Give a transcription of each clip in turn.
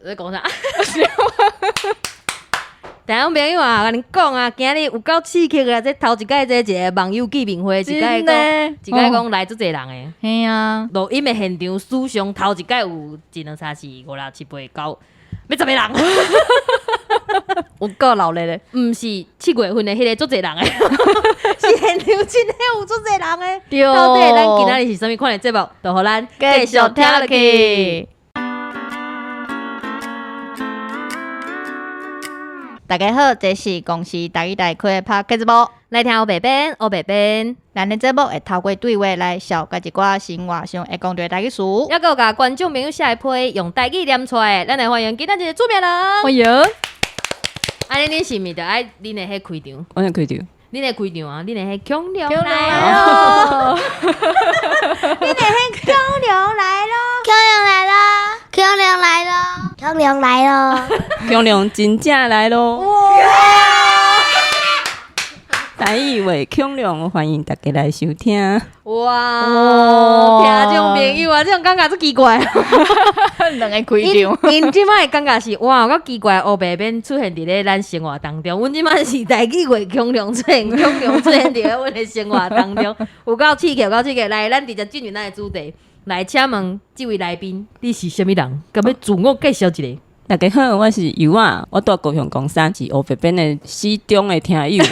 你講啥？聽眾朋友啊，共恁講啊，今日有夠刺激啊！這頭一擺這一个網友見面會，一擺講，一擺講來足濟人的。嘿啊！錄音的現場史上頭一擺有一兩三四五六七八九，欲十个人。有夠鬧熱的，毋是7月份的彼个足濟人的，是現場真的有足濟人的。對。到底咱今仔日是啥物款的節目？就予咱繼續聽落去。大家好，這是公視台語台開的 Podcast 節目，來聽烏白變，烏白變。咱的節目會透過對話來紹介一寡生活上會講著的台語詞，猶閣有共觀眾朋友寫的批用台語念出來。咱來歡迎今仔日的主持人。歡迎。按呢，恁是毋是著愛恁的彼開場？我想開場。恁的開場啊，恁的彼強梁來囉，恁的彼強梁來囉，強梁來囉，強梁來囉，強梁來囉，強梁真正來囉！台語話強梁，歡迎大家來收聽。哇！聽眾朋友啊，這種感覺足奇怪。兩个開場，𪜶這擺的感覺是哇，夠奇怪，烏白變出現佇咧咱生活當中。阮這擺是台語話強梁出現，強梁出現佇咧阮的生活當中，有夠刺激，有夠刺激。來，咱直接進入咱的主題。來，請問這位來賓，你是啥物人？敢欲自我介紹一下？大家好，我是尤仔，我住高雄岡山，是烏白變的死忠的聽友。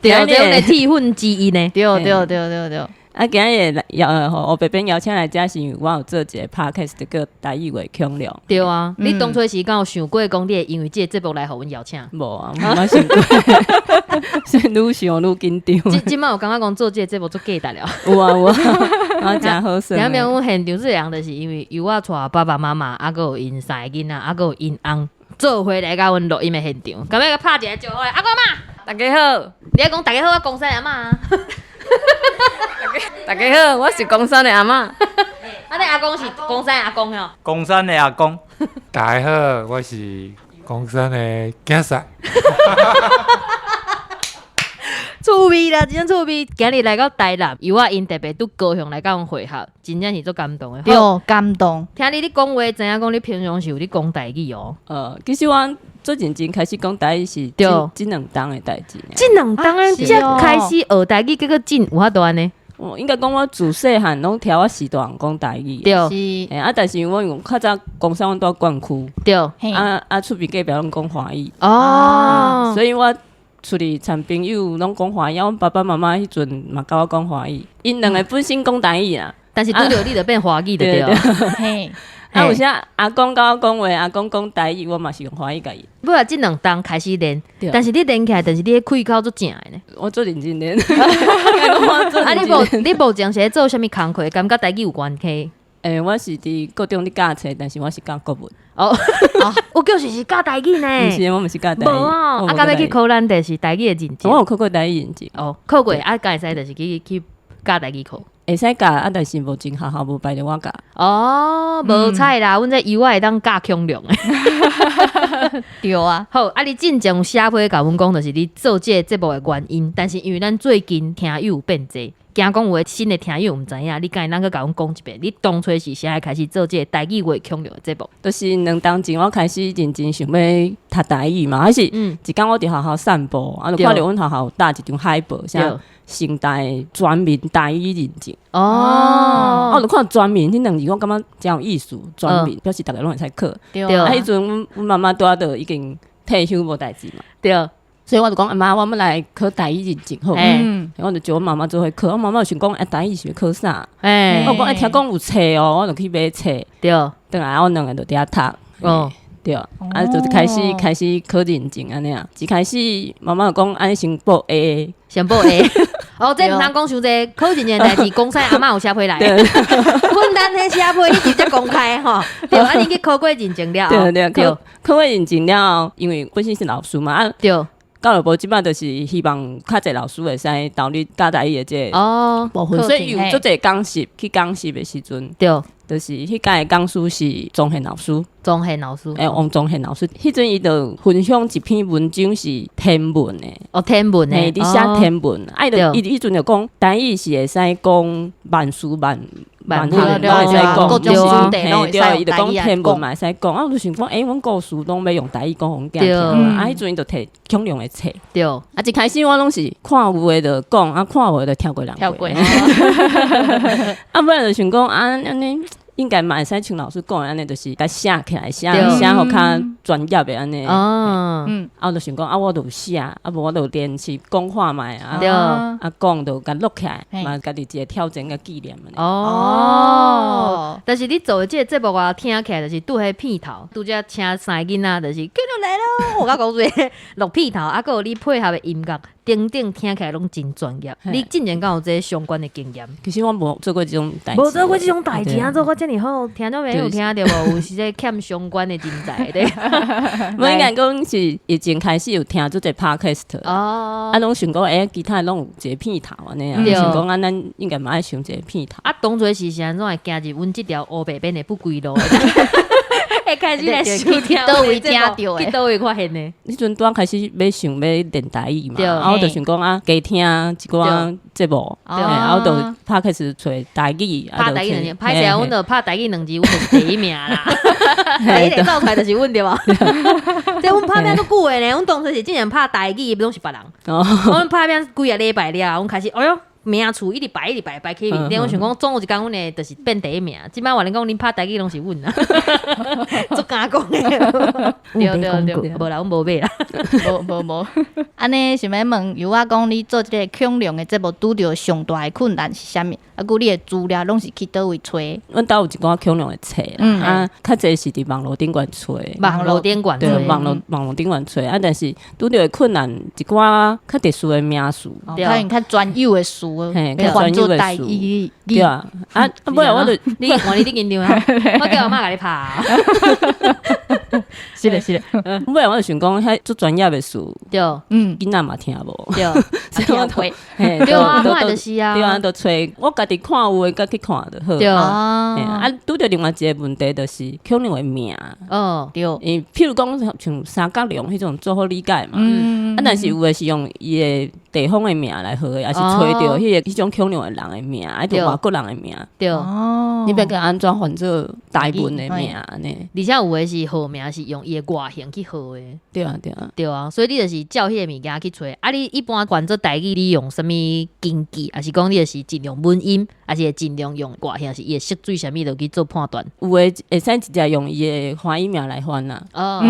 對，這阮的鐵粉之一呢。對對對對對。啊，今日邀予烏白變邀請來遮，是因為我有做一个 podcast 叫台語話強梁。對啊，你當初時敢有想過講，你會因為這个節目來予阮邀請？無啊，毋捌想過，所以愈想愈緊張。這這擺有感覺講做這个節目足價值了。有啊有啊，啊誠好耍。聽沒有？阮現場這人就是因為尤仔帶爸爸媽媽，啊，閣有𪜶三个囡仔，啊，閣有𪜶翁做伙來共阮錄音的現場。敢欲共拍一个招呼？阿公阿嬤，大家好。你愛講大家好，我岡山的阿嬤啊。大家好，我是岡山的阿嬤。啊，你阿公是岡山的阿公吼？岡山的阿公。大家好，我是岡山的囝婿。趣味啦，真正趣味。今日來到台南，尤仔𪜶特別拄高雄來共阮會合，真正是足感動的。對，感動。聽你咧講話，知影講你平常時有咧講台語哦。其實我做認真開始講台語是這兩冬的代誌。這兩冬才開始學台語，結果進有法度按呢？我應該講我自細漢攏聽我序大漢講台語。對。啊，但是我因為較早岡山阮住縣區。對。啊啊，厝邊隔壁攏講華語。哦。所以我出去參朋友攏講華語，啊，阮爸爸媽媽彼陣嘛共我講華語，𪜶兩个本身講台語啦，但是拄著你就變華語就對了。嘿。啊，有時阿公共我講話，阿公講台語，我嘛是用華語共伊。尾仔這兩冬開始練，但是你練起來，但是你彼開口足正的呢。我足認真練。啊，你目前是咧做啥物工課？敢佮台語有關係？欸，我是佇高中咧教冊，但是我是教國文。哦，我就是是教台語呢。毋是，我毋是教台語。無哦，啊，敢欲去考咱就是台語的認證。我有考過台語認證。哦，考過啊，敢會使就是去教台語課。會使教啊，但是目前學校無排著我教。哦，無彩啦，阮這尤仔會當教強梁的。對啊。好，啊，你進前有寫批共阮講，就是你做這个節目的原因，但是因為咱最近聽友變濟，驚講有的新的聽友毋知影，你敢會當閣共阮講一遍？你當初是啥會開始做這个台語話強梁的節目？就是兩冬前我開始認真想欲讀台語嘛，還是一工我佇學校散步，啊，就看著阮學校有貼一張海報，寫成大全民台語認證。哦，我就看全民彼兩字，我感覺誠有意思。全民表示逐个攏會使考。對啊，彼陣阮媽媽拄仔就已經退休無代誌嘛。對。所以我就講阿媽，我欲來考台語認證好。我就招阮媽媽做伙考。我媽媽就想講，啊，台語是欲考啥？我講，欸，聽講有冊哦，我就去買冊。轉來阮兩个就佇遐讀。哦。對，啊，就是開始考認證按呢啊。一開始媽媽就講，按呢先報 A，先報 A。哦，這毋通講傷濟，考認證代誌，岡山阿嬤有寫批來。阮咱彼寫批，你直接公開吼。對，啊，你去考過認證了後。對對，考過認證了後，因為本身是老師嘛，啊，教育部這擺就是希望較濟老師會使投入教台語的這个部分，所以有足濟講習去講習的時陣，就是彼屆的講師是莊憲老師，莊憲老師，欸，王莊憲老師，彼陣伊就分享一篇文章是天文的，哦，天文的，嘿，佇寫天文，啊，伊就伊彼陣就講台語是會使講萬事萬万学拢會使講，各種主題攏會使對，伊就講天文嘛會使講，啊，我就想講，欸，阮故事攏欲用台語講予阮囝聽嘛，啊，彼陣伊就提恐龍的冊，啊，一開始我攏是看有的就講，啊，看無的就跳過人跳過，啊，尾就想講，啊，按呢。應該嘛會使像老師講的按呢，就是共寫起來，寫寫予較專業的按呢。啊，我就想講，啊，我就有寫，啊，無我就練習講看覓啊，啊，講就共錄起來，嘛家己一個挑戰佮紀念按呢。哦，但是你做的這個節目啊，聽起來就是拄彼片頭，拄才請三个囡仔，就是恐龍來囉，我講說錄片頭，啊，閣有你配合的音樂。等等，聽起來攏真專業。你之前敢有這相關的經驗？其實我無做過這種代誌，無做過這種代誌啊！做過遮爾好，聽眾朋友有聽著無？有是這欠相關的人才的。無應該講是疫情開始有聽這個 podcast，啊，攏想講欸，其他攏有一個片頭按呢啊，想講啊，咱應該嘛愛想一個片頭。啊，當初是按怎會行入阮這條烏白變的不歸路？會開始來收聽，佗位聽著的，去佗位發現的？彼陣拄仔開始欲想欲練台語嘛，啊，我就想講啊，加聽一寡節目，啊，我就 podcast 揣台語，拍台語兩字，歹勢啊，阮就拍台語兩字，阮就是第一名啦。第一個走出來就是阮對無？這阮拍拼足久的呢，阮當初是之前拍台語，攏是別人。阮拍拼幾个禮拜了，阮開始，哎喲。名次一直排一直排排起面頂，我想講總有一工阮會就是變第一名。這擺話恁講恁拍台語攏是阮啊，足敢講的。對對對，無啦，阮無買啦，無無無。按呢想欲問，有我講你做這个恐龍的節目，拄著上大的困難是啥物？啊，閣你的資料攏是去佗位揣？阮兜有一寡恐龍的冊啦，啊，較濟是佇網路頂懸揣。網路頂懸對，網路頂懸揣啊，但是拄著的困難一寡較特殊的名詞，可能較專有的詞。嘿，較專有的詞，對啊，啊，尾我就你看你你緊張啊，我叫阿嬤共你拍。是的，是的。尾我就想講，遐足專業的詞，對，囡仔嘛聽無，對，所以我會，對啊，本來就是啊，對啊，就揣我家己看有的，佮去看就好。對啊，拄著另外一個問題就是恐龍的名，哦，對，因譬如講像三角龍彼種足好理解嘛，啊，但是有的是用伊的地方的名來號的，抑是揣著彼個彼種恐龍的人的名，抑是外國人的名，對，你欲共按怎翻做台文的名呢？而且有的是號名是用伊的外形去號的，對啊對啊，對啊，所以你就是照彼個物件去揣。啊，你一般翻做台語，你用啥物根據？抑是講你就是盡量文音，抑是會盡量用外形，是伊的色水啥物就去做判斷？有的會使直接用伊的華語名來翻啦。哦，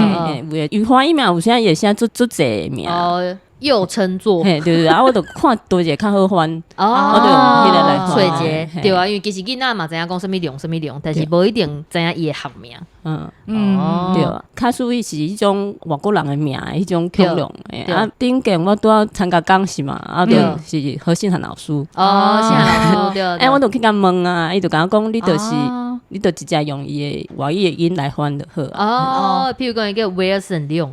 有的伊華語名有啥會寫足足濟名。哦，又稱作，嘿，對對，啊，我就看佗一个較好翻，哦，我就用彼个來揣一个，對啊，因為其實囡仔嘛知影講啥物龍啥物龍，但是無一定知影伊的學名。嗯，對啊，較屬於是彼種外國人的名，彼種恐龍。啊，頂間我拄仔參加講習嘛，啊，就是何信涵老師。哦，信涵老師，對。欸，我就去共問啊，伊就共我講，你就是，你就直接用伊的外語的音來翻就好。哦，譬如講伊叫威爾森龍。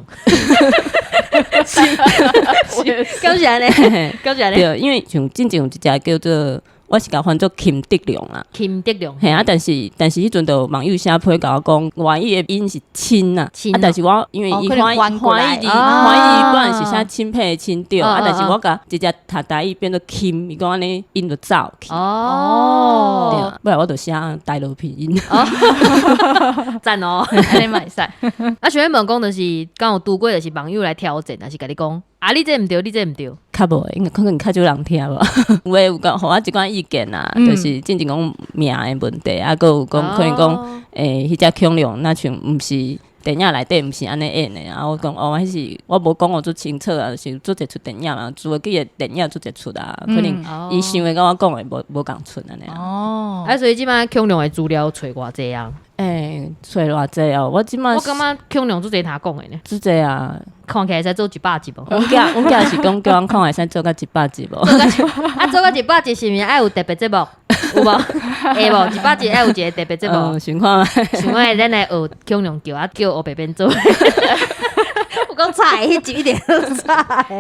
是，敢是按呢？敢是按呢？對，因為像進前有一隻叫做，我是共翻做金德龍啊。金德龍。嘿啊，但是彼陣就網友寫批共我講，外語的音是親啊，啊，但是我因為伊華語字華語本來是寫欽佩的欽對，啊，但是我共直接讀台語變做金，伊講按呢音就走去。哦。對啊，不然我就寫台羅拼音。讚哦，按呢嘛會使。啊，想欲問講就是，敢有拄過就是網友來挑戰，抑是共你講，啊，你這毋對，你這毋對。較無，應該可能較少人聽無。有的有共予我一寡意見啊，就是進前講名的問題，啊，閣有講可能講，欸，彼隻恐龍若像毋是電影內底毋是按呢演的，啊，我講哦，彼是我無講予足清楚啊，就是足濟齣電影嘛，除了幾个電影足濟齣啊，可能伊想的佮我講的無仝出按呢。哦，啊，所以這擺恐龍的資料揣偌濟啊？欸，揣偌濟哦，我這擺我感覺恐龍足濟通講的呢。足濟啊，看起來會使做100集無？阮囝是講叫阮看會使做到100集無？啊，做到100集是毋是愛有特別節目？有無？會無？100集愛有一个特別節目？想看覓？想看咱來學恐龍叫啊，叫烏白變做。有夠吵，彼集一定吵，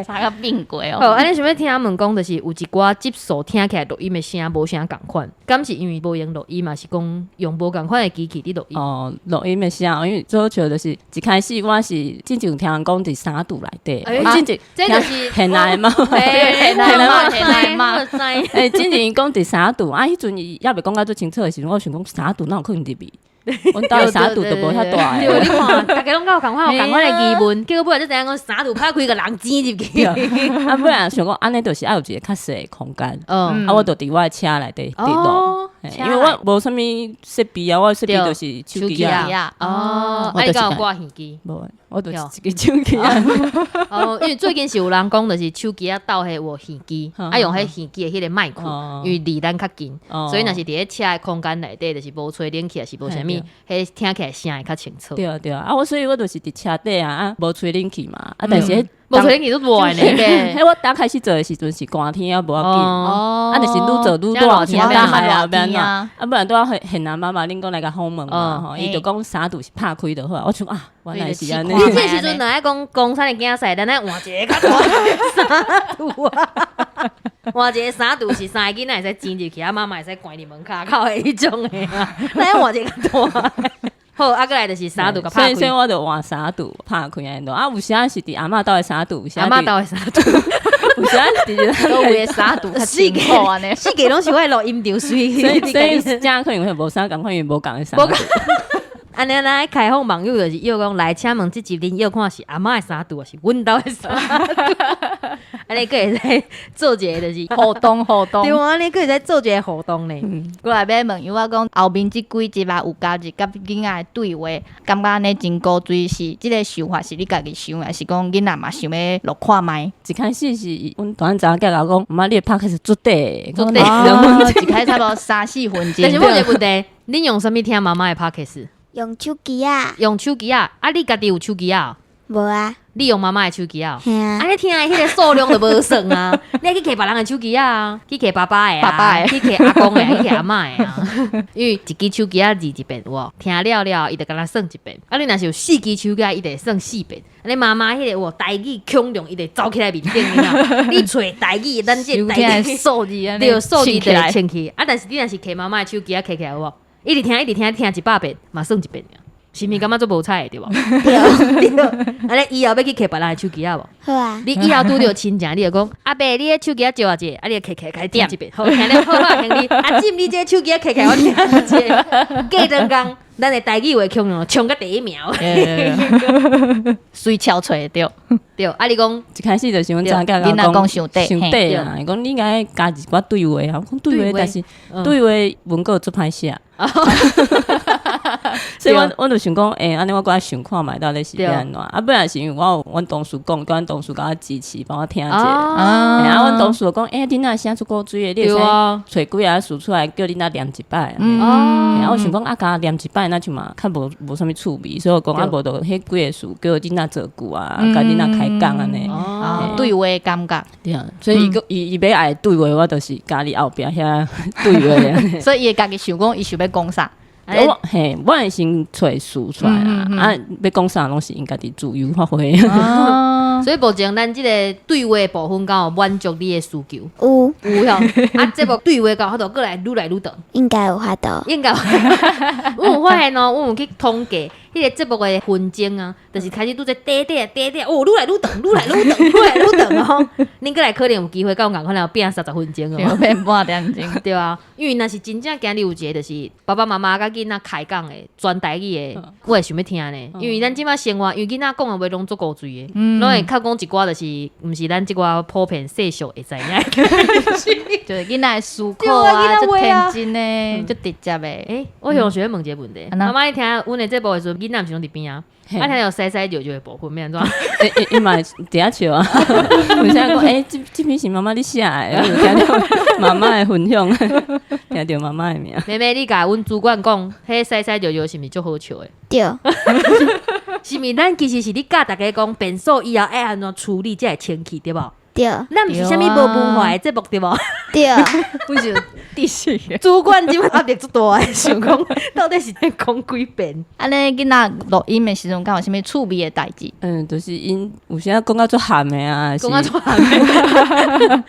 吵甲變過哦。好，按呢想欲聽問講，就是有一寡集數聽起來錄音的聲無啥仝款，敢是因為無用錄音，抑是講用無仝款的機器佇錄音？哦，錄音的聲，因為最好笑就是一開始我是進前有聽人講佇三度內底，這就是現代嘛，現代嘛，現代嘛，知。欸，之前伊講佇三度，啊，彼陣伊猶未講甲足清楚的時陣，我想講三度哪有可能入去？阮兜的三度都無遐大對，的。你看，逐家攏佮我仝款有仝款的疑問，結果尾仔才知影講三度拍開共人擠入去。啊，尾仔想講按呢，就是愛有一個較細的空間。啊，我就佇我的車內底佇錄，因為我無啥物設備啊，我的設備就是手機啊。啊。哦，啊，你敢有掛耳機？無，我就一支手機啊。哦，因為最近是有人講，就是手機仔鬥彼有耳機，啊用彼耳機的彼個麥克，因為離咱較近，所以若是佇咧車的空間內底，就是無吹冷氣，抑是無啥物，彼聽起來聲會較清楚。對啊對啊，啊我所以我就是佇車底啊，啊無吹冷氣嘛，啊但是彼無吹冷氣都無的呢。彼我剛開始做的時陣是寒天啊，無要緊，啊但是愈做愈熱天，啊係啊，欲按怎？啊不然拄仔現阿媽媽恁講來共訪問嘛，吼，伊就講三度是拍開就好，我想啊，原來是按呢。你這時陣若愛講岡山的囝婿，咱愛換一个較大的三度啊，換一個三度是三個囡仔會使擠入去，啊媽媽會使關佇門跤口的彼種的啊，咱愛換一個較大的。好，啊，閣來就是三度共拍開。所以我就換三度拍開按呢。啊，有時是佇阿嬤兜的三度，有時阿嬤兜的三度，有時佇佗位的三度較清楚按呢。四個攏是我的錄音場水。所以這可能會無啥仝款，因為無仝的三度。按呢，咱愛開放網友就是約講來，請問這集恁約看是阿嬤的三度，抑是阮兜的三度？按呢閣會使做一個就是互動互動。對啊，按呢閣會使做一個互動呢。過來欲問有我講後面這幾集啊，有加入佮囡仔的對話，感覺按呢真古錐是這個想法是你家己想，抑是講囡仔嘛想欲錄看覓？一開始是阮大漢查某囝共我講，媽媽你的 podcast 足短，足短，一開始差不多三四分鐘。但是我有一個問題，恁用啥物聽媽媽的 podcast？用手機啊。用手機啊？啊，你家己有手機啊？無啊。你用媽媽的手機啊？嘿啊。啊，你聽的彼個數量就無算啊！你愛去摕別人的手機啊，去摕爸爸的啊，爸爸的去摕阿公的，去摕阿嬤的啊。因為一支手機仔按一遍有無？聽了了，伊就敢若算一遍。啊，你若是有四支手機，伊就會算四遍。啊，你媽媽彼個有無台語恐龍，伊就會走起來面頂，你知無？你揣台語，咱這個台語數字按呢，對，數字就會清起。啊，但是你若是摕媽媽的手機仔摕起來有無？一直聽，一直聽，聽100遍嘛算一遍爾。是毋是感覺足無彩的對無？對。按呢以後欲去摕別人的手機仔無？好啊。你以後拄著親情，你就講阿伯，你的手機仔借我一下，啊，你就摕起來開聽一遍。好，聽了好好兄弟，阿姊你這個手機仔摕起來我聽一下。過兩工，咱的台語話恐龍衝到第一名。隨撨揣著。對，啊，你講一開始就是阮查某囝共我講傷短啊，伊講你應該加一寡對話啊，我講對話，但是對話文稿足歹寫。所以我就想講，欸，按呢我閣愛想看覓到底是欲按怎？啊，本來是因為我有阮同事講，叫阮同事共我支持，幫我聽者。啊，阮同事就講，欸，恁仔聲足古錐的，你會使揣幾个詞出來，叫恁仔念一擺。啊，我想講啊，共念一擺，若像嘛較無無啥物趣味，所以我講啊，無就彼幾個詞叫囡仔造句啊，共囡仔開講按呢。對話感覺。對啊，所以伊閣伊伊欲愛對話，我就是加佇後壁遐對話。所以伊會家己想講，伊想欲講啥？我嘿，我會先揣詞出來啦，啊，欲講啥攏是𪜶家己自由發揮。所以目前咱這個對話的部分，敢有滿足你的需求？有有吼，啊，這部對話敢有法度閣來愈來愈長？應該有法度。應該有。阮有發現哦，阮有去統計，彼個節目的分鐘啊，就是開始拄則短短短短，哦，愈來愈長，愈來愈長，愈來愈長哦。恁閣來可能有機會佮阮仝款有變30分鐘哦，變半點鐘。對啊，因為若是真正今日有一個，就是爸爸媽媽佮囡仔開講的全台語的，我會想欲聽呢。因為咱這擺生活，因為囡仔講的話攏足古錐的，攏會較講一寡，就是毋是咱這寡普遍世俗會知影。就是囡仔的思考啊，足天真的，足直接的。欸，我想欲問一个問題，媽媽，你聽阮的節目的時陣，囡仔毋是攏佇邊啊？啊，聽著西西尿尿的部分，欲按怎？伊嘛佇遐笑啊！有啥講？欸，這這篇是媽媽你寫的，我有聽著媽媽的分享，聽著媽媽的名。妹妹，你共阮主管講，彼西西尿尿是毋是足好笑的？對。是毋是？咱其實是咧教逐家講，便所以後愛按怎處理才會清氣，對無？對。咱毋是啥物無文化的節目，對無？對。阮是知識的。主管這擺壓力足大的，想講到底是欲講幾遍？按呢囡仔錄音的時陣，敢有啥物趣味的代誌？嗯，就是𪜶有時講甲足譀的啊，講甲足譀的，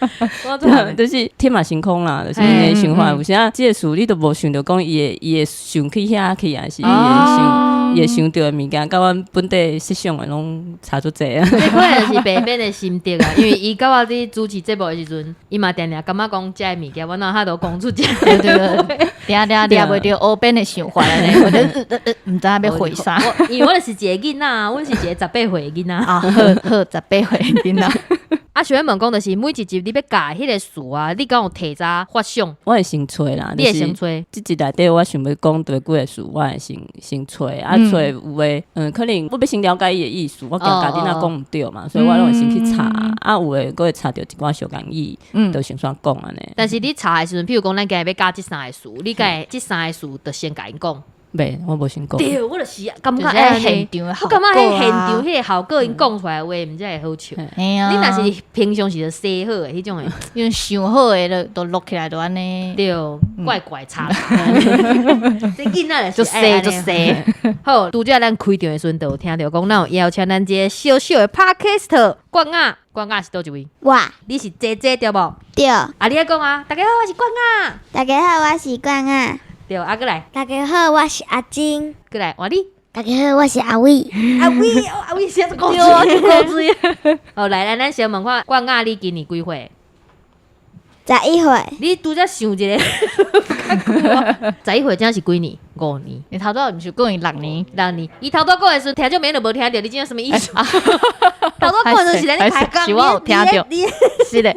講甲足譀的，就是天馬行空啦，就是𪜶的想法。有時這个事你都無想著講伊會想去遐去，抑是伊會想，伊會想著的物件，佮阮本地設想的攏差足濟啊。這可能是白變的心得啊，因為伊佮我佇主持節目的時陣，伊嘛定定感覺講這个物件，我哪有法度講出這個對對對，定定掠袂著烏變的想法按呢，我就毋知影欲回啥。因為我就是一个囡仔，阮是一個18歲的囡仔。啊，好好，18歲囡仔。啊，想欲問講，就是每一集你欲教彼个詞啊，你敢有提早發想？我會先揣啦，你會先揣。這集內底我想欲講佗幾个詞，我會先揣啊，揣有的，可能我欲先了解伊的意思，我驚家己若講毋對嘛，所以我攏會先去查。啊，有的閣會查著一寡小講義，就先煞講按呢。但是你查的時陣，譬如講，咱今日欲教這三個詞，你敢會這三個詞就先共𪜶講？袂，我無先講。對，我就是感覺現場的我感覺彼現場彼个效果，𪜶講出來的話，毋才會好笑。你你若是平常時就寫好的彼種的，用想好的就錄起來就按呢。對，怪怪查查。這囡仔就寫就寫。好，拄才咱開場的時陣，就有聽著講，咱有邀請咱這個小小的 Podcaster 冠亞，冠亞是佗一位？我。你是姐姐對無？對。啊，你愛講啊！大家好，我是冠亞。大家好，我是冠亞。對，啊，閣來。大家好，我是阿金。閣來，換你。大家好，我是阿偉。阿偉，阿偉寫足古錐，古錐。好，來來，咱先問看冠亞，你今年幾歲？ 11歲。你拄才想一个，11歲，這是幾年？5年。你頭拄毋是講伊6年？ 6年。伊頭拄講的時陣，聽眾朋友無聽著，你這啥物意思？頭拄講的時陣是咱咧開講，是我有聽著。是的。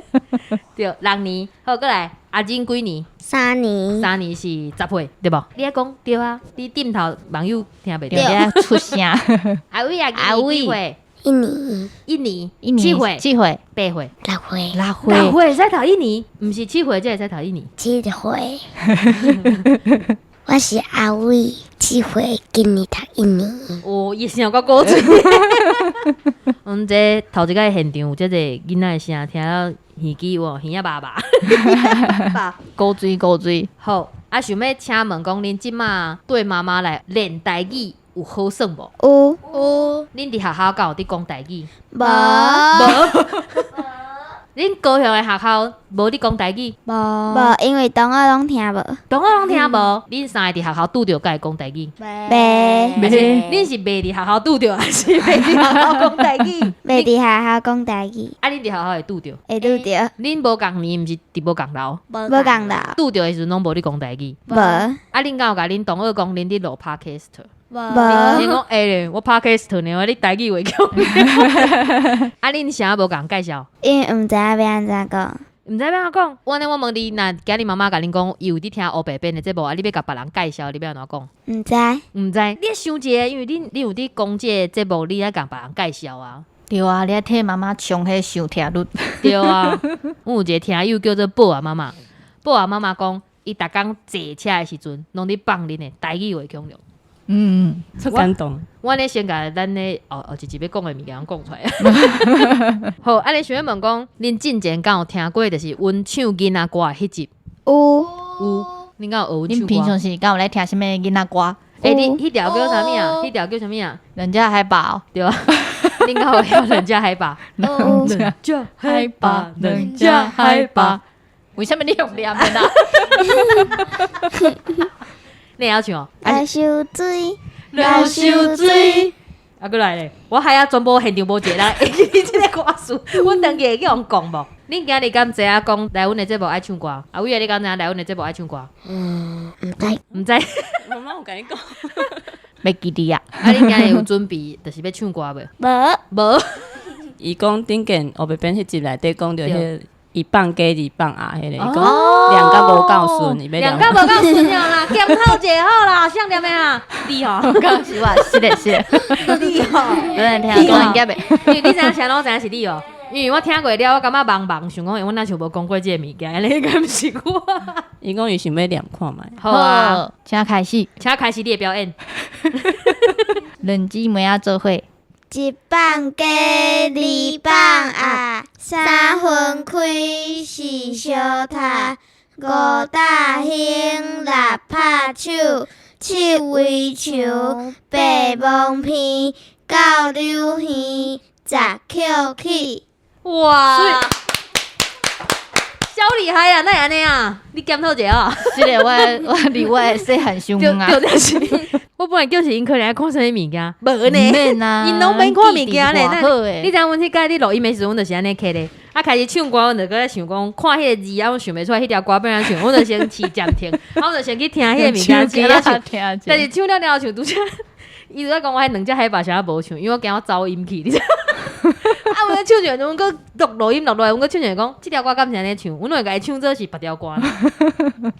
對，6年。好，閣來，阿金幾年？ 3年。 3年是10歲，對無？你愛講對啊，你頂頭網友聽袂著。你愛出聲。阿偉啊，阿偉幾歲？ 1年。 1年。 1年。7歲。7歲。8歲。6歲。6歲。6歲會使讀1年，毋是7歲才會使讀1年。7歲。我是阿偉，7歲，今年讀1年。哦，伊聲夠古錐。阮這頭一擺現場有這个囡仔的聲，聽了耳機哇，耳仔麻麻。古錐古錐。好，啊，想欲請問講，恁這馬對媽媽來練台語有好耍無？有。有。恁佇學校敢有佇講台語？無。無。恁高雄的學校無佇講台語？無。無，因為同學攏聽無。同學攏聽無？恁三个佇學校拄著敢會講台語？袂。恁是袂佇學校拄著，還是袂佇學校講台語？袂佇學校講台語。啊，恁佇學校會拄著？會拄著。恁無仝年，毋是佇無仝樓？無仝樓。拄著的時陣攏無佇講台語？無。啊，恁敢有共恁同學講恁佇錄 Podcast？無。你講欸，我 Podcast 呢，你台語袂講。啊，恁啥無共介紹？因為毋知影欲按怎講。毋知欲按怎講。我呢，我問你，若今日媽媽共恁講，伊有佇聽烏白變的節目，啊，你欲共別人介紹，你欲按怎講？毋知。毋知。你想一下，因為恁有佇講這个節目，你愛共別人介紹啊。對啊，你愛替媽媽衝彼收聽率。對啊，阮有一个聽友叫做寶仔媽媽，寶仔媽媽講，伊逐工坐車的時陣，攏佇放恁的台語話強量。足感動。我咧先共咱咧哦一集欲講的物件講出來。好，啊，你想欲問講，恁進前敢有聽過，就是阮唱囡仔歌的彼集？有。有。恁敢有學阮唱歌？恁平常時敢有咧聽啥物囡仔歌？欸，你彼條叫啥物啊？彼條叫啥物啊？人家海拔。對啊。恁敢有曉人家海拔？人家海拔，人家海拔。為啥物你用念的啦？你會曉唱哦？來收水，來收水。啊，閣來咧！我還啊，全部現場無一个人會記這个歌詞，阮轉去會去予人講無？恁今日敢知影講來阮的節目愛唱歌？阿偉啊，你敢知影來阮的節目愛唱歌？毋知。毋知。媽媽有共你講。袂記得啊。啊，恁今日有準備，就是欲唱歌無？無。無。伊講頂間烏白變彼集內底講著彼个。伊放雞二放鴨彼个，伊講念甲無夠順，伊欲念甲無夠順了啦，檢討者好啦，誰念的啊？你吼，是我，是的，是的，你吼，對，聽講應該袂。因為你知影啥攏知影是你哦，因為我聽過了，我感覺茫茫想講，我哪像無講過這个物件，按呢敢是我？伊講伊想欲念看覓。好啊，請開始，請開始你的表演。兩姊妹仔做伙。一放雞，二放鴨，三分開，四相踢，五搭興，六拍手，七圍牆，八摸鼻，九溜耳，十抾起。哇！銷厲害啊！哪會按呢啊？你檢討一下啊！這个我離我的細漢傷遠啊。對，就是。我本來叫是𪜶可能愛看啥物物件，無呢。免啊，𪜶攏免看物件咧。好的。你知影阮彼擺咧錄音的時陣，阮就是按呢刻咧。啊，開始唱歌，阮就閣咧想講，看彼個字啊，阮想袂出來彼條歌欲按怎唱，阮就先試暫停，啊，阮就先去聽彼個物件，按怎唱。但是唱了了後唱，拄則伊就咧講我彼兩隻海白啥無唱，因為我驚我走音去，你知？啊，阮唱唱，阮閣錄錄音錄落來，阮閣唱唱講，這條歌敢是按呢唱？阮會共伊唱做是別條歌。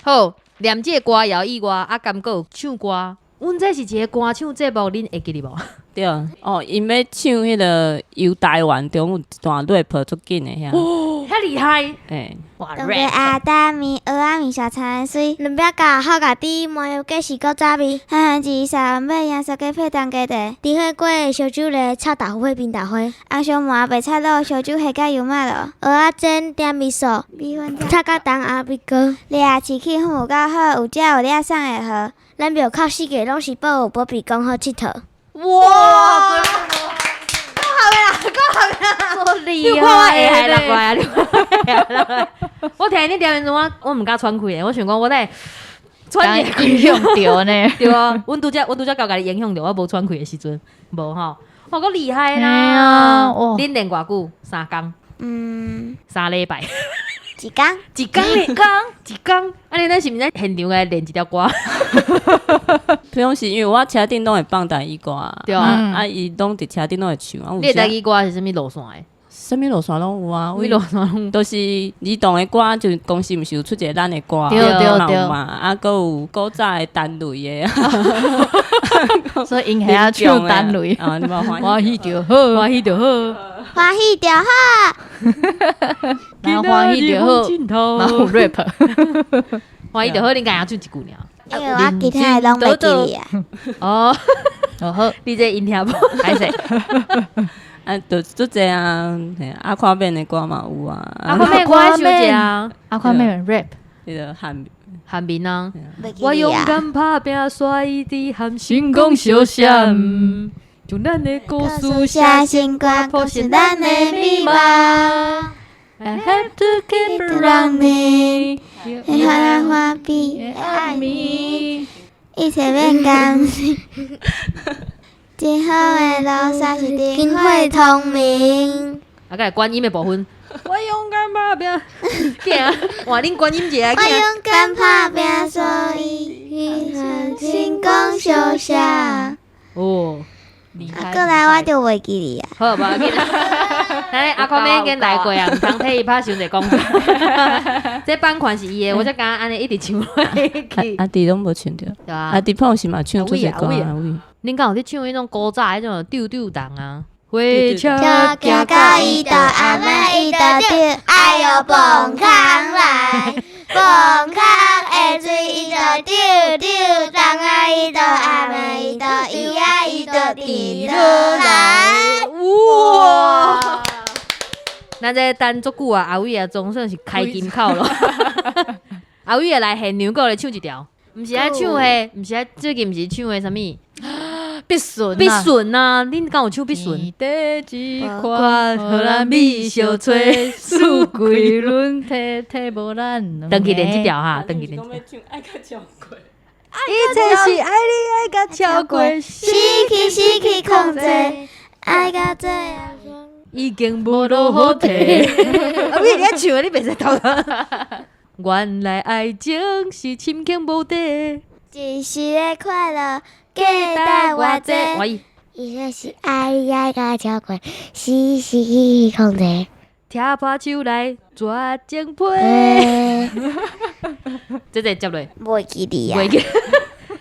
好，念這個歌謠以外，啊，敢閣有唱歌。阮這是一個歌唱節目，恁會記得無？對，哦，𪜶欲唱彼个遊台灣中有一段 rap 足緊的遐。哦，遐厲害！欸，哇東北阿達米，蚵仔麵線田水，兩壁咬好家己，麻油雞是古早味。漢漢一三尾鹽酥雞配當家茶，豬火鍋燒酒螺，臭豆腐配冰豆花，紅燒鰻白菜滷，燒酒蝦佮油麥螺，蚵仔煎點味素，米粉炒甲重阿米糕，掠市氣氛有夠好，有食有掠送會好。咱廟口四界攏是寶有保庇，講好𨑨迌。哇！夠好啦，夠好啦！你看我下海落來啊！你看我聽你念的時陣，我毋敢喘氣的，我想講我咧喘影響著呢。對啊，阮拄則夠共你影響著，我無喘氣的時陣，無吼。哦，閣厲害啦！恁練偌久？3工？嗯，3禮拜。一工，一工，一工，一工。啊，你咱是毋是現場來練一條歌？平常時因為我車頂攏會放台語歌，對啊，啊，伊攏佇車頂攏會唱。啊，你的台語歌是啥物路線的？啥物路線攏有啊，啥物路線都是兒童的歌，就公司毋是有出一個咱的歌，對對對嘛，啊，閣有古早的陳雷的，所以𪜶遐唱陳雷啊，你無歡歡喜就好，歡喜就好，歡喜就好，然後歡喜就好，然後 rap，歡喜就好，恁敢會唱一句爾？因為我其他的攏袂記得啊。哦，好，你這𪜶聽無？歹勢？啊，就足濟啊，阿誇免的歌嘛有啊，阿誇免我愛唱一啊，阿誇免 rap，彼个韓韓民啊，我勇敢打拼，煞伊佇含星光相閃，將咱的故事寫成歌，譜成咱的美夢。 I have to keep running，歡歡比愛你，一切免擔心。真好的路線是燈火通明。啊，閣來觀音的部分。我勇敢打拼，行，換恁觀音一下。我勇敢打拼，所以星光相閃。哦，啊，過來我就袂記得啊。好，無要緊。咱阿誇免緊來過啊，毋通替伊拍傷濟廣告。這版權是伊的，我才敢按呢一直唱落去。阿弟攏無唱著，阿弟碰是嘛唱出濟歌啊。恁敢有咧唱彼種古早彼種丟丟動啊？火車行到伊就阿媽伊就丟，哎喲蹦空來，蹦空的水伊就丟丟動啊，伊就阿媽伊就伊啊伊就跌落來。哇！咱這等足久啊，阿偉啊，總算是開金口咯。阿偉啊，來現場閣來唱一條，毋是愛唱彼，毋是愛最近毋是唱彼啥物？必順，必順啊！恁敢有唱必順？第一款，予咱米相揣，四季輪替替無咱。轉去練這條哈，轉去練。一切是愛你愛甲超過，失去失去控制，愛到這樣已經無路好退。阿偉，你愛唱，你袂使偷。原來愛情是深刻無底，一時的快樂。價值偌濟？一切是愛你愛甲超過，失去控制。聽破手來絕情批。這個接落。袂記得啊。袂記。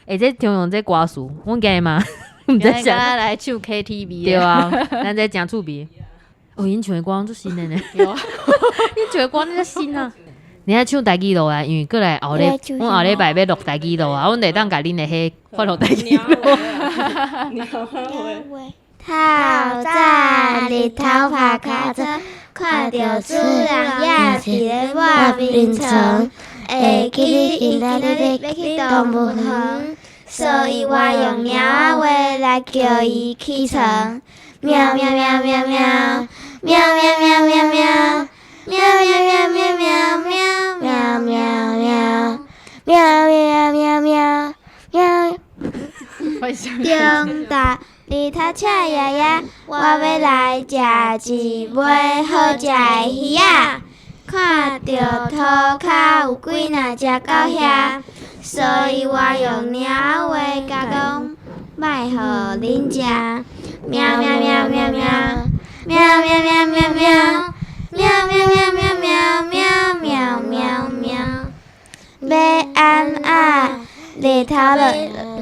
欸，這常用這歌詞，阮今日嘛，毋知啥來唱 KTV。對啊，咱這誠趣味。哦，𪜶唱的歌攏足新的呢。𪜶唱的歌恁遮新啊。你愛唱台語落來，因為過來後禮，阮後禮拜欲錄台語落啊，阮會當共恁的彼發予台語落。透早日頭拍跤車，看著主人也佇咧抹眠床，會記你今仔日欲去動物園，所以我用貓仔話來叫伊起床。喵喵喵喵喵，喵喵喵喵喵，喵喵喵喵喵喵。中昼日头赤炎炎，我欲来食一尾好食的鱼仔。看著塗跤有幾若隻狗遐，所以我用貓仔話共講，莫予恁食。喵喵喵喵喵，喵喵喵喵喵，喵喵喵喵喵喵喵喵喵。欲按啊，日頭落，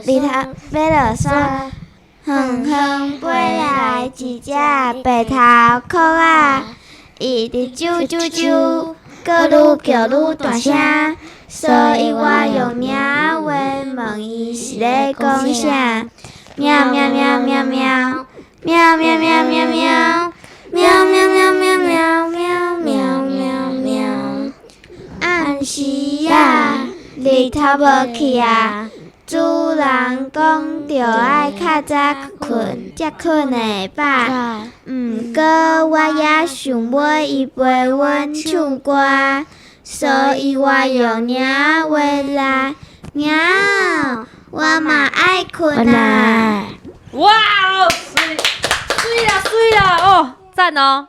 日頭欲落山，遠遠飛來一隻白頭鵠仔，伊直啾啾啾，閣愈叫愈大聲，所以我用貓仔話問伊是咧講啥。喵喵喵喵喵，喵喵喵喵喵，喵喵喵喵喵喵喵喵喵。暗時仔，日頭無去啊，主人講著愛較早睏，才睏會飽。毋過我也想欲伊陪阮唱歌，所以我用貓仔話來喵，我嘛愛睏啊！哇哦，媠媠啦媠啦哦，讚哦！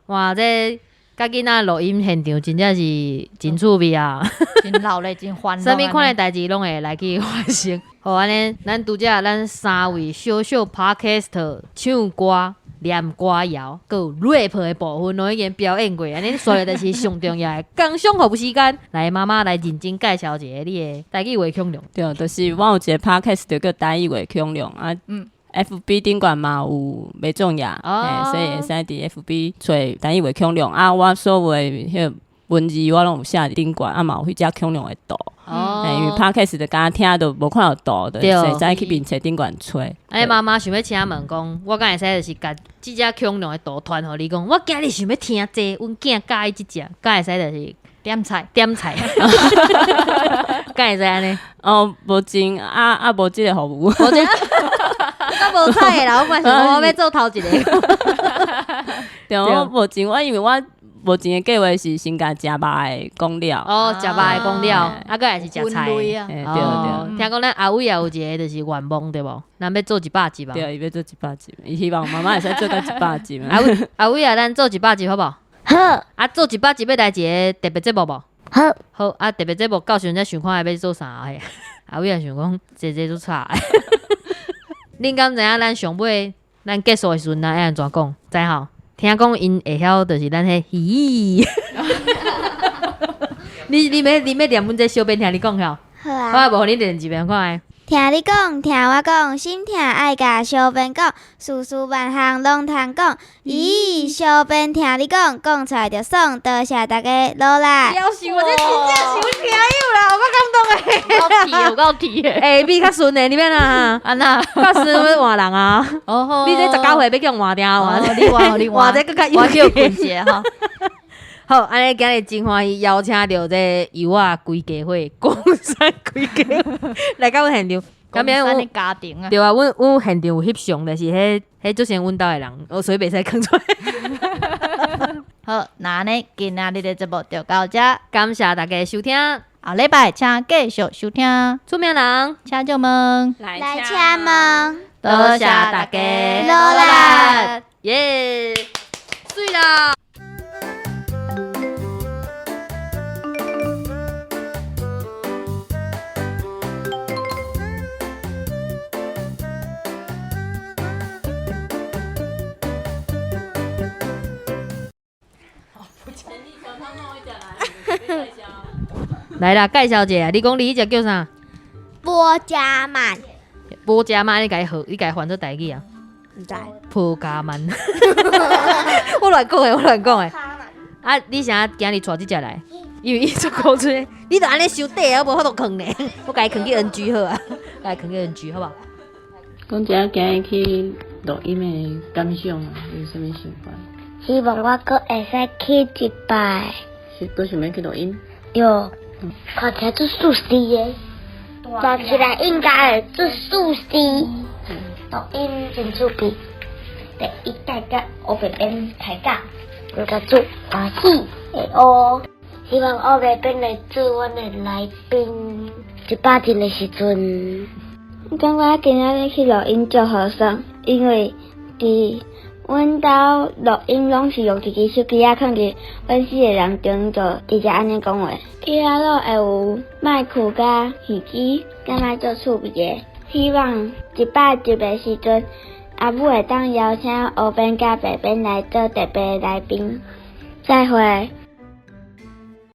哇，這佮囡仔錄音現場真正是真趣味啊！真鬧熱，真歡樂。啥物款的代誌攏會來去發生。好，按呢，咱拄才咱三位小小 Podcaster 唱歌、念歌謠，閣有 rap 的部分，攏已經表演過。按呢，紲落就是上重要的工商服務時間。來，媽媽來認真介紹一下你的台語話恐龍。對，就是我有一個 Podcast 叫台語話恐龍啊。FB 頂懸嘛有袂重要，哦，所以會使佇 FB 揣台語話恐龍啊。我所有的彼個文字我攏有寫佇頂懸，啊嘛有彼隻恐龍的圖。哦，因為 Podcast 就敢若聽都無看著圖，就會使去面冊頂懸揣。哎，媽媽想欲請問講，我敢會使就是共這隻恐龍的圖傳予你講，我今日想欲聽這個，阮囝佮意這隻，敢會使就是點菜點菜，敢會使按呢？哦，無錢啊啊，無這個服務。無這我無彩的啦，我本來想講我欲做頭一个。對，我目前我因為我目前的計劃是先共食肉的講了。哦，食肉的講了，啊，閣來是食菜。對對。聽講咱阿偉也有一个就是願望對無？咱欲做100集吧？對，伊欲做100集，伊希望媽媽會使做到100集。阿偉，阿偉啊，咱做100集好無？好。啊，做100集欲來一个特別節目無？好。好，啊，特別節目到時陣才想看欲做啥嘿。阿偉也想講，這這足吵。恁敢知影咱上尾咱結束的時陣，咱愛按怎講？知吼？聽講𪜶會曉，就是咱彼嘻。你欲念阮這小編聽你講吼？好啊。我無予你念一遍看覓。聽你講，聽我講，心疼愛共小編講，事事萬項攏通講。咦，小編聽你講，講出來就爽，多謝大家努力。夭壽，我這真正是阮聽友啦，有夠感動的。有夠甜，有夠甜的。欸，比較順的，你欲哪？按怎？較順欲換人啊？哦，你這19歲欲叫換定換？你換，你換這閣較我叫困一下吼。好，按呢今日真歡喜邀請著這幼仔規家伙，岡山規家伙來到阮現場。岡山的家庭啊。對啊，阮阮現場有翕相，就是彼彼足像阮兜的人，哦，所以袂使囥出來。好，那按呢今仔日的節目就到這，感謝大家收聽，後禮拜請繼續收聽。出名人，請借問，來請問，多謝大家，努力，耶，媠啦！來啦，介紹一下，你講你彼隻叫啥？波加曼。波加曼，你共伊號，你共伊翻做台語啊？毋知。波加曼。我亂講的，我亂講的。啊，你啥今日帶這隻來？因為伊足古錐，你著按呢傷短啊，我無法度囥呢。我共伊囥去 NG 好啊，共伊囥去 NG 好無？講一下今日去錄音的感想啊，有啥物想法？希望我閣會使去一擺。是閣想欲去錄音？對，看起來足舒適的，坐起來應該會足舒適。錄音真趣味，第一擺佮烏白邊開講，應該足歡喜會學。希望烏白邊來做阮的來賓，100集的時陣，感覺今仔日去錄音足好耍，因為佇阮兜錄音攏是用一支手機仔，囥佇阮四個人中就直接按呢講話。去遐落會有麥克佮耳機，感覺足趣味的。希望100集的時陣，阿母會當邀請烏邊佮白邊來做特別來賓。再會。